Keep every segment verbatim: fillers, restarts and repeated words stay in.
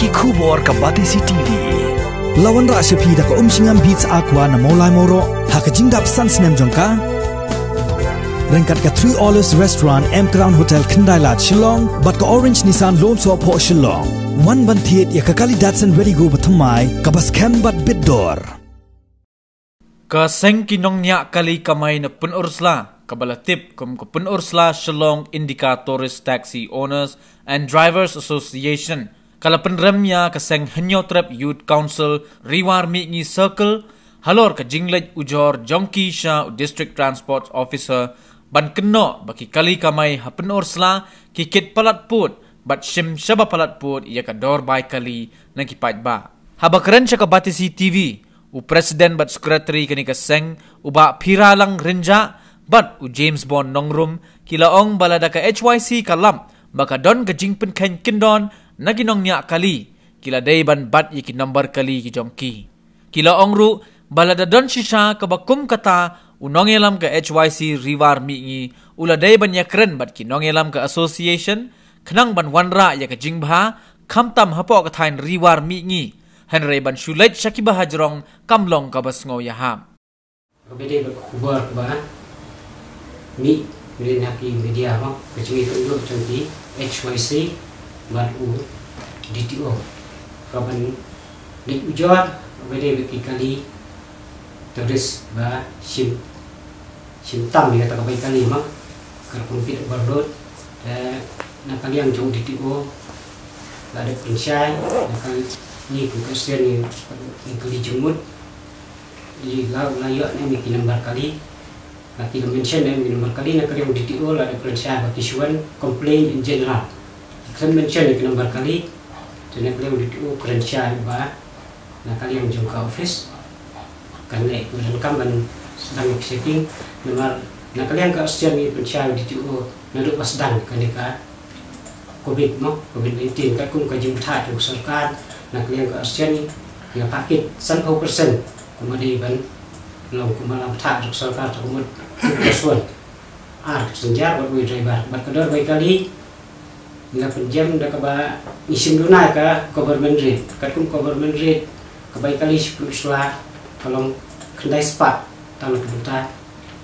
Ki khubor ka Batesi T V. La wanrah sha phi da ka Umshngam Beats Aqua na Mawlai Mawroh ha ka jingdap san snem jong ka. Ryngkat ka Three Olives Restaurant, M Crown Hotel, Khyndai Lad, Shillong, bad ka Orange Nissan Lone Sohphoh, Shillong. Wan ban thied ïa ka kali Datsun Redi-GO ba thymmai, kaba skhem bad bit dor. Ka seng ki nongñiah kali kamai na Pynursla, kaba la tip kum ka Pynursla Shillong Indica Tourist Taxi Owners and Drivers Association, ka la pynrem ïa ka seng Hynñiewtrep Youth Council Ri War Mihngi Circle halor ka jingleit ujor jong ki sha u District Transport Officer ban kynnoh ba ki kali kamai ha Pynursla ki kit palat pud bad shim shaba palat pud ïa ka dor bai kali na ki paidbah. Haba kren sha ka Batesi T V, u President bad Secretary kane ka seng, u Bah Phiralang Rynjah, bad u James Bond Nongrum, ki la ong ba lada ka H Y C ka lap ba ka don ka jingpynkheiñ kyndon na ki nongñiah kali, ki la dei ban bat ïa ki nombar kali ki jong ki. Ki la ong ruh ba lada don shisha kaba kum kata, u nongïalam ka H Y C Ri War Mihngi u la dei ban ïakren bad ki nongïalam ka association, khnang ban wanrah ïa ka jingbha, khamtam hapoh ka thaiñ Ri War Mihngi, hynrei ban shu leit sha kiba hajrong kam long kaba sngewïahap. Kaba dei bad ka khubor kaba mih mynhynnin ha ki media mo, ka jingïakynduh jong ki H Y C bad u D T O, kaban leit ujor kaba dei bad ki kali tourist ba shim, shim tam ïa kata ka bai kali mo, ka rukom pit overload. Te na ka liang jong D T O la dep pynshai, na ka liang jong ka sien ni, ni kali jingmut. Ïa la, la ïoh ne em ki number kali. La ki la mention ne em ki number kali, na ka liang D T O la dep pynshai ba ki shu wan complain in general. Ki khlem mention ïa ki number kali. Te na ka liang D T O kren shai ba na ka liang jong ka office kan leh ka donkam ban sdang ïa ka checking. Namar na ka liang ka sien ni pynshai D T O naduh ba sdang kane ka Covid mo, Covid nineteen, katkum ka jingbatai jong ka sorkar, na ka liang ka sien ni, nga package sanphew percent kumba dei ban long kumba la batai jong ka sorkar, ta kumut ka suan ar passenger bad wei driver. Bad ka dor bai kali, nga pynjem da kaba ngi shim duna ka government rate, katkum government rate, ka bai kali sha Pynursla ka long khyndai spah tang na ka bynta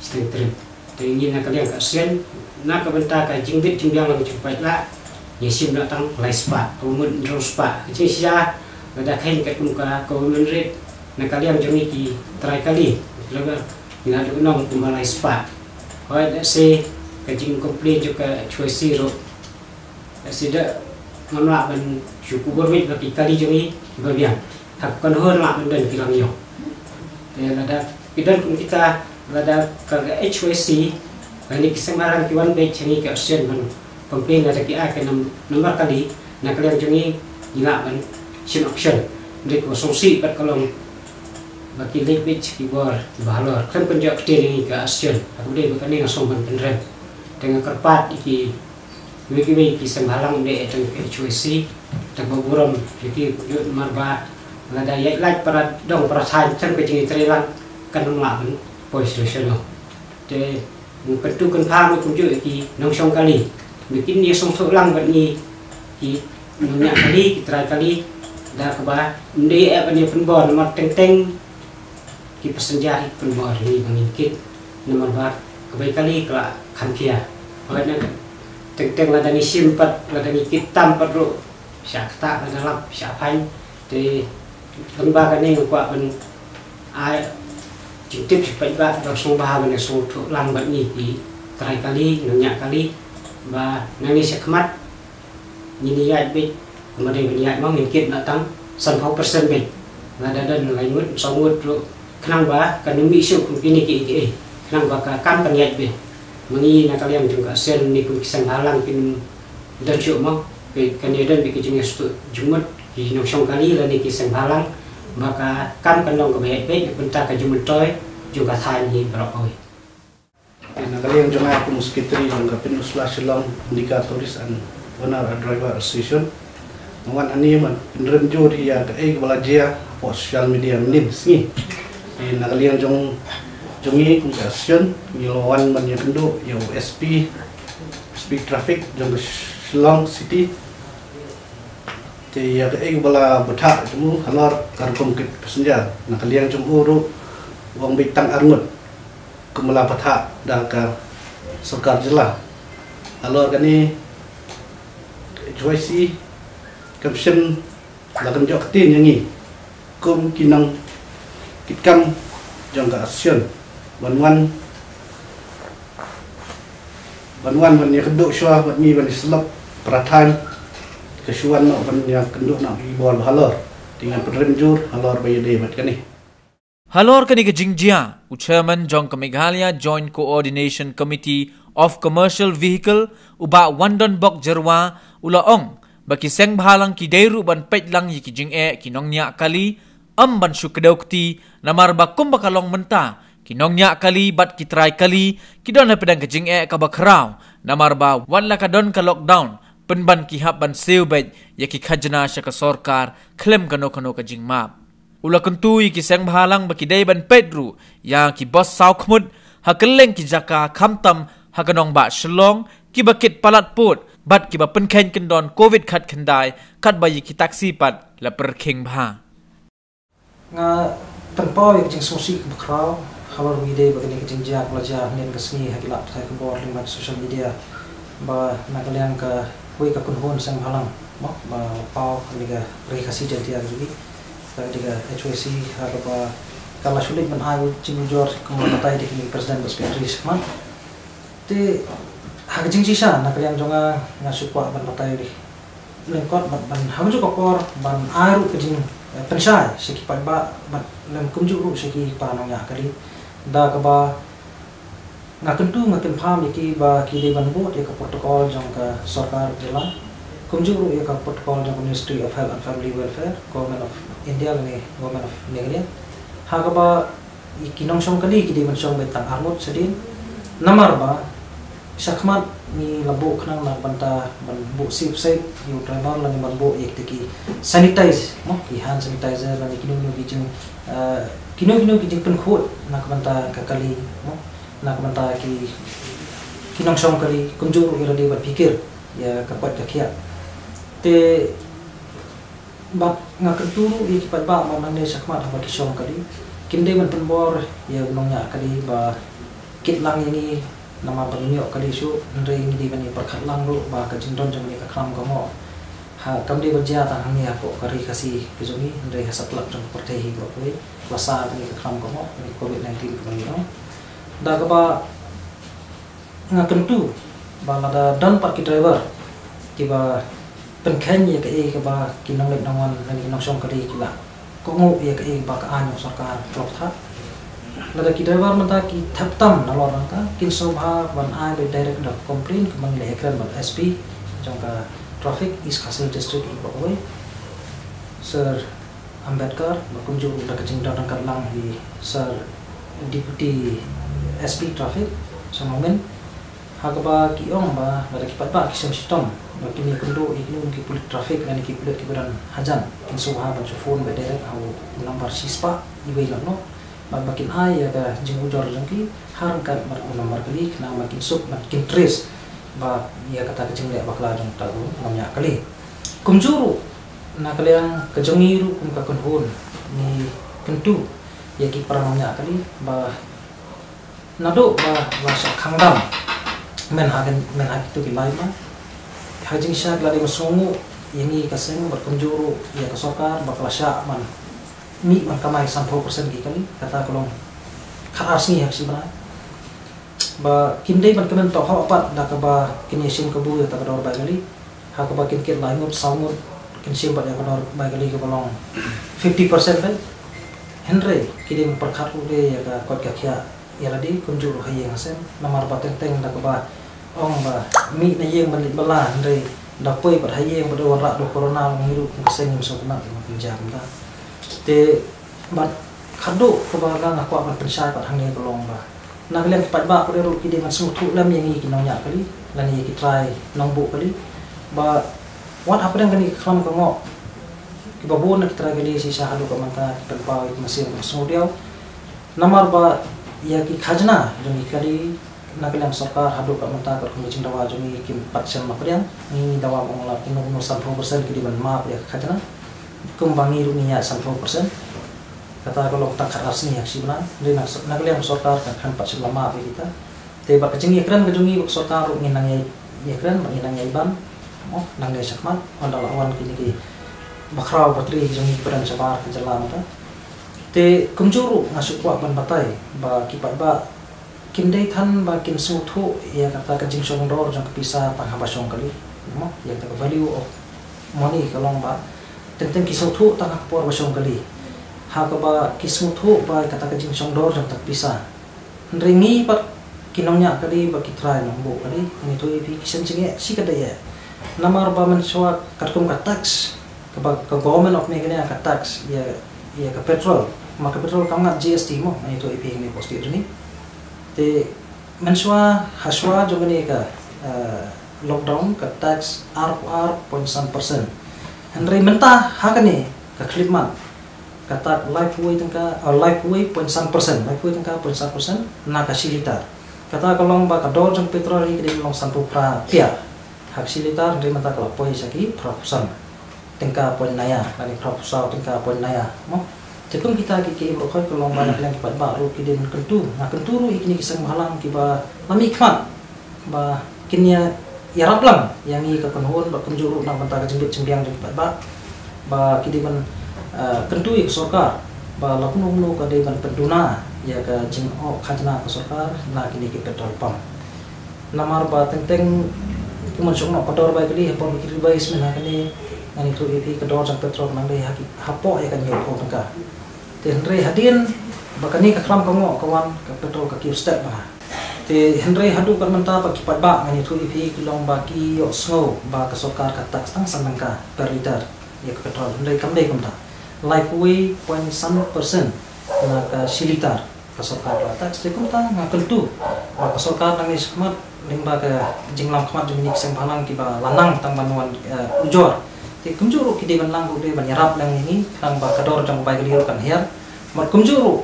shiteng trip. Te ngi na ka liang ka sien, na ka bynta ka jingbit jingbiang lang jong ki paidbah, ngi shim na tang lai spah, ka mut hynriew spah. Ka jingshisha lada kheiñ katkum ka government rate, na ka liang jong ngi ki trai kali, driver, ngi la duh nong kumba lai spah. Hooid, lehse ka jingcomplain jong ka H Y C ruh, lehse da ngam lah ban shu kubur beit ba ki kali jong ngi kiba biang. Ha ka Kynhun lah ban don ki Langïong. Te lada ki don kum kita, lada ka H Y C lane ki seng bhalang ki wan beit sha ngi ka sien ban complain lada ki ai ka nam-, nambar kali, na ka liang jong ngi ngi lah ban shim action. Hynrei ka sngewsih pat ka long ba ki leit beit sha ki bor kiba halor. Khlem pynjot ktien ïa ngi ka sien. Ha kaba dei ba kane nga sngewbha ban pynrem. Te nga kyrpad ïa ki wei ki wei ki seng bhalang, ym dei tang ka H Y C, te ba burom ïa ki kumjuh, namar ba lada ïaid lait para dong para thaiñ, tang ka jingïatreilang kan ym lah ban poi solution noh. Te ngi kyntu kynpham kumjuh ïa ki nongshong kali, ba kin ïa sngewthuh lang bad ngi ki nongñiah kali, ki trai kali, da kaba ym dei eh ban ïa pynbor, namar teng teng ki passenger ki pynbor ïa ngi ba ngin kit, namar ba ka bai kali ka la kham khia. Hooid, na teng teng lada ngi shim pat, lada ngi kit tam pat ruh, shah ktah lada lap, shah fine. Te lyngba kane nga kwah ban ai jingtip sha ki paidbah ba sngewbha ban ïa sngewthuh lang bad ngi ki trai kali, nongñiah kali, ba nangne shakhmat ngin ïaid beit kumba dei ban ïaid, ma ngin kit na tang sanphew percent beit. Lada don lai ngut, saw ngut ruh, khnang ba kan ym mih shuh kum kine kiei kiei, khnang ba ka kam kan ïaid beit. Ma ngi na ka liang jong ka sien ne kum ki seng bhalang kin don shuh mo, ki, kan ïa don beit ki jingïasngewthuh jingmut, ki nongshong kali lane ki seng bhalang, ba ka kam kan long kaba ïaid beit na ka bynta ka jingmyntoi jong ka thaiñ hi baroh kawei. Na ka liang jong nga kum u secretary jong ka Pynursla Shillong Indica Tourist and Owner Driver Association, nga wan hangne ban pynrem jur ïa kaei kaba la jia hapoh social media mynnin ka sngi. Na ka liang jong, jong ngi kum ka association, ngi la wan ban ïakynduh ïa u S P, S P traffic jong ka Shillong City, Ïa kaei ba la bthah jong u halor ka rukom kit passenger, na ka liang jong u ruh u ong beit tang arngut kum ba la bthah da ka sorkar jylla. Halor kane ka H Y C kam shym la kynjoh ktien ïa ngi kum ki nongkitkam jong ka association ban wan ban wan ban ïakynduh shuwa bad ngi ban ïasyllok para thaiñ. Ka shu wan noh ban ïakynduh noh ki bor ba halor. Te ngan pynrem jur halor ba ïadei bad kane. Halor kane ka jingjia, u chairman jong ka Meghalaya Joint Coordination Committee of Commercial Vehicle, u Bah Wandonbok Jyrwa, u la ong ba ki seng bhalang ki dei ruh ban peit lang ïa ki jingeh ki nongñiah kali, ym ban shu kdew kti, namar ba kumba ka long mynta, ki nongñiah kali bad ki trai kali ki don hapdeng ka jingeh kaba khraw, namar ba wat la ka don ka lockdown, pynban ki hap ban siew beit ïa ki khajna sha ka sorkar khlem kano kano ka jingmap. U la kyntu ïa ki seng bhalang ba ki dei ban peit ruh ïa ki bus saw khmut ha kylleng ki jaka, khamtam ha ka nongbah Shillong, kiba kit palat pud bad kiba pynkheiñ kyndon covid khatkhyndai, katba ïa ki taxi pat la pyrkhing bha. Nga pynpaw ïa ka jingsngewsih kaba khraw halor ba ïadei bad kane ka jingjia kaba la jia hynnin ka sngi ha ki lad pathai khubor lyngba social media, ba na ka liang kawei ka kynhun seng bhalang, mo, ba la paw ha kane ka Ri Khasi Jaiñtia ka jong ngi, ka dei ka H Y C, ha kaba ka la shu leit ban ai u jingujor kumba la batai da ki president bad secretary shakhmat. Te ha ka jingshisha na ka liang jong nga, nga shu kwah ban batai lyngkot bad ban ha kajuh ka por ban ai ruh ka jing, eh, pynshai sha ki paidbah bad lem kumjuh ruh sha ki para nongñiah kali, da kaba nga kyntu, nga kynpham ïa ki ba ki dei ban bud ïa ka protocol jong ka sorkar jylla, kumjuh ruh ïa ka protocol jong ka Ministry of Health and Family Welfare, Government of India lane Government of Meghalaya, ha kaba ïa ki nongshong kali ki dei ban shong beit tang arngut shadien. Namar ba shakhmat ngi la buh khnang na ka bynta ban buh sip sip ïa u driver lane ban buh ïa kita ki sanitize, mo, ki hand sanitizer lane kino kino ki jing, eh, kino kino ki jingpynkhuid na ka bynta ka kali, mo, na ka bynta ki, ki nongshong kali, kumjuh ruh ïa lade ban phikir ïa ka koit ka khiah. Te bad nga kyntu ruh ïa ki paidbah ba nangne shakhmat haba ki shong kali, kim dei ban pynbor ïa u nongñiah kali ba kit lang ïa ngi namar ba ngim ïoh kali shuh, hynrei ngi dei ban ïa pyrkhat lang ruh ba ka jingdon jong ngi ka khlam ka ngoh ha, kam dei ban jia tang hangne hapoh ka Ri Khasi ka jong ngi, hynrei ha satlak jong ka pyrthei hi baroh kawei, la sah kane ka khlam ka ngoh, kane ka covid nineteen kaba ngi ong. Da kaba nga kyntu ba lada don pat ki driver kiba pynkheiñ ïa kaei kaba ki nongleit nongwan lane ki nongshong kali ki la kohnguh ïa kaei ba ka aiñ jong sorkar ka la bthah, lada ki driver mynta ki thep tam nalor nangta, kin sngewbha ban ai beit direct da ka complaint kumba ngi la ïakren bad S P jong ka Traffic East Khasi Hills District hi baroh kawei, Sir Ambedkar, bad kumjuh ruh da ka jingdon ryngkat lang hi Sir Deputy S P Traffic, Sir Momin, ha kaba ki ong ba lada ki paidbah ki sngewshitom ba kin ïakynduh ïa kino ki pulit traffic lane ki pulit kiba don hajan, kin sngewbha ban shu phone beit direct ha u number shispah uwei noh noh, bad ba kin ai ïa ka jingujor jong ki ha ryngkat bad u number kali, khnang ba kin suk bad kin trace ba ïa kata ka jingleh bakla jong uta u nongñiah kali. Kumjuh ruh na ka liang ka jong ngi ruh kum ka kynhun, ngi kyntu ïa ki para nongñiah kali ba naduh ba la shah khang dam mynha, mynha kito ki lai ma, ha jingshisha ki la dei ban sngewnguh ïa ngi ka seng bad kumjuh ruh ïa ka sorkar ba ka la shah ban mih ban kamai sanphew percent ki kali, kata ka long khatar sngi ha ka shi bnai. Ba kim dei ban kmen tohok pat da kaba kin ïashim kabu ïa kata ka dor bai kali, ha kaba kin kit lai ngut saw ngut kin shim pat ïa ka dor bai kali kaba long fifty percent beit. Hynrei ki dei ban pyrkhat ruh de ïa ka koit ka khiah ïa lade kumjuh ruh ha ïing ha sem, namar ba teng teng da kaba ong ba mih na ïing ban leit bylla, hynrei da poi pat ha ïing ba dei wanrah da u corona, long ngi ruh kum ka seng ngim sngewtynnat ïa ka jingjia kumta. Te bad khatduh kaba nga, nga kwah ban pynshai pat hangne ka long ba na ka liang ki paidbah pat ruh ki dei ban sngewthuh lem ïa ngi ki nongñiah kali lane ïa ki trai nongbuh kali, ba wat hapdeng kane ka khlam ka ngoh, kiba bun na ki trai kali shisha haduh ka mynta ki pynpaw ïa ki mynsiem kaba sngewdiaw. Namar ba ïa ki khajna jong ki kali Na ka liang sorkar haduh ka mynta ka rukom ka jingdawa jong ngi kim pat shem mapdiang, ngi dawa ba ong la kumno kumno sanphew percent ki dei ban map ïa ka khajna. Kumba ngi ruh ngi ïa sanphew percent. Kata ka long tang khatar sngi ha ka shi bnai, hynrei na ka liang sorkar kan khlem pat shem la map ïa kita. Te bad ka jingïakren ka jong ngi bad ka sorkar ruh ngin nang ïa, ïakren bad ngin nang ïa ban, mo, nangne shakhmat, ynda la wan kine ki bakhraw batri ki jong ngi ki ba don shabar ka jylla mynta. Te kumjuh ruh nga shu kwah ban batai ba ki paidbah kim dei than ba kin sngewthuh ïa kata ka jingshong dor jong ka pisa tang haba shong kali, mo, ïa kata ka value of money ka long ba teng teng ki sngewthuh tang ha ka por ba shong kali. Ha kaba ki sngewthuh ba kata ka jingshong dor jong kata ka pisa. Hynrei ngi pat ki nongñiah kali bad ki trai nongbuh kali, ngi ïathuh ïa phi ki shem jingeh shi katdei eh. Namar ba mynshuwa katkum ka tax, kaba ka Government of Meghalaya ka tax ïa, ïa ka petrol. Ma ka petrol kam ngat G S T mo, ngi ïathuh ïa phi ngi post ïa ni. Te mynshuwa, hashwa jong kane ka, eh, lockdown ka tax arphew ar point san percent. Hynrei mynta ha kane ka khyllipmat ka tax laiphew wei tyngka, eh, laiphew wei point san percent, laiphew wei tyngka point san percent na ka shi litar. Kata ka long ba ka dor jong petrol hi ka dei long sanphew phra pia ha ka shi litar, hynrei mynta ka la poi sha ki phraphew san tyngka point naïa, lane phraphew saw tyngka point naïa, mo. Te kum kita ki, ki baroh khoit ka long ba na ka liang ki paidbah ruh ki dei ban kyntu. Nga kyntu ruh ïa kine ki seng bhalang kiba la mihkhmat ba kin ïa, ïarap lang ïa ngi ka kynhun bad kumjuh ruh na ka bynta ka jingbit jingbiang jong ki paidbah. Ba ki dei ban, eh, kyntu ïa ka sorkar ba la kumno kumno ka dei ban pynduna ïa ka jingoh khajna ka sorkar na kine ki petrol pump. Namar ba teng teng kumba shong noh ka dor bai kali, ha por ba ki rebase mynta ha kane, ngan ïathuh ïa phi ka dor jong petrol nang dei ha ki, hapoh ïa ka hynñiewphew tyngka. Te hynrei hadien ba kane ka khlam ka ngoh ka wan, ka petrol ka kiew step bha. Te hynrei haduh kat mynta ba ki paidbah ngan ïathuh ïa phi ki long ba ki ïohsngew ba ka sorkar ka tax tang san tyngka per litar ïa ka petrol, hynrei kam dei kumta. Laiphew wei point san percent na ka shi litar ka sorkar ka la tax. Te kumta nga kyntu ba ka sorkar nangne shakhmat lyngba ka jinglam khmat jong kine ki seng bhalang kiba la nang tang ban wan, eh, ujor. Te kumjuh ruh ki dei ban lang ruh dei ban ïarap lang ïa ngi, khnang ba ka dor jong ka bai kali ruh kan hiar. Bad kumjuh ruh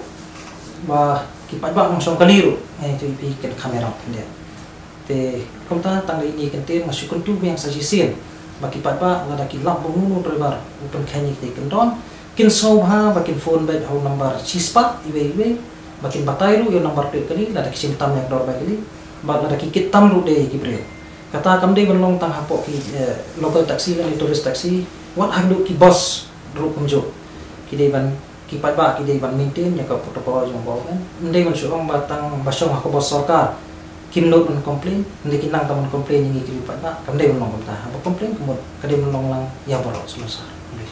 ba ki paidbah nongshong kali ruh, eh, ngan ïathuh ïa phi kin kham ïarap khyndiat. Te kumta tang da ine i kyntien nga shu kyntu biang sa shisien ba ki paidbah lada ki lap ba uno uno u driver u pynkheiñ ïa kitei ki kyndon, kin sngewbha ba kin phone beit ha u number shispah iwei iwei, ba kin batai ruh ïa u number plate kali lada ki shim tam ïa ka dor bai kali, bad lada ki kit tam ruh de ïa ki briew. Kata kam dei ban long tang hapoh ki, eh, local taxi lane tourist taxi, wat haduh ki bus ruh kumjuh. Ki dei ban, ki paidbah ki dei ban maintain ïa ka protocol jong ka government. Ym dei ban shu ong ba tang ba shong ha ka bus sorkar kim nud ban complain, ym dei ki nang tang ban complain ïa ngi ki paidbah, kam dei ban long kumta. Haba complain ka mut ka dei ban long lang ïa baroh shlur sar. Ym dei.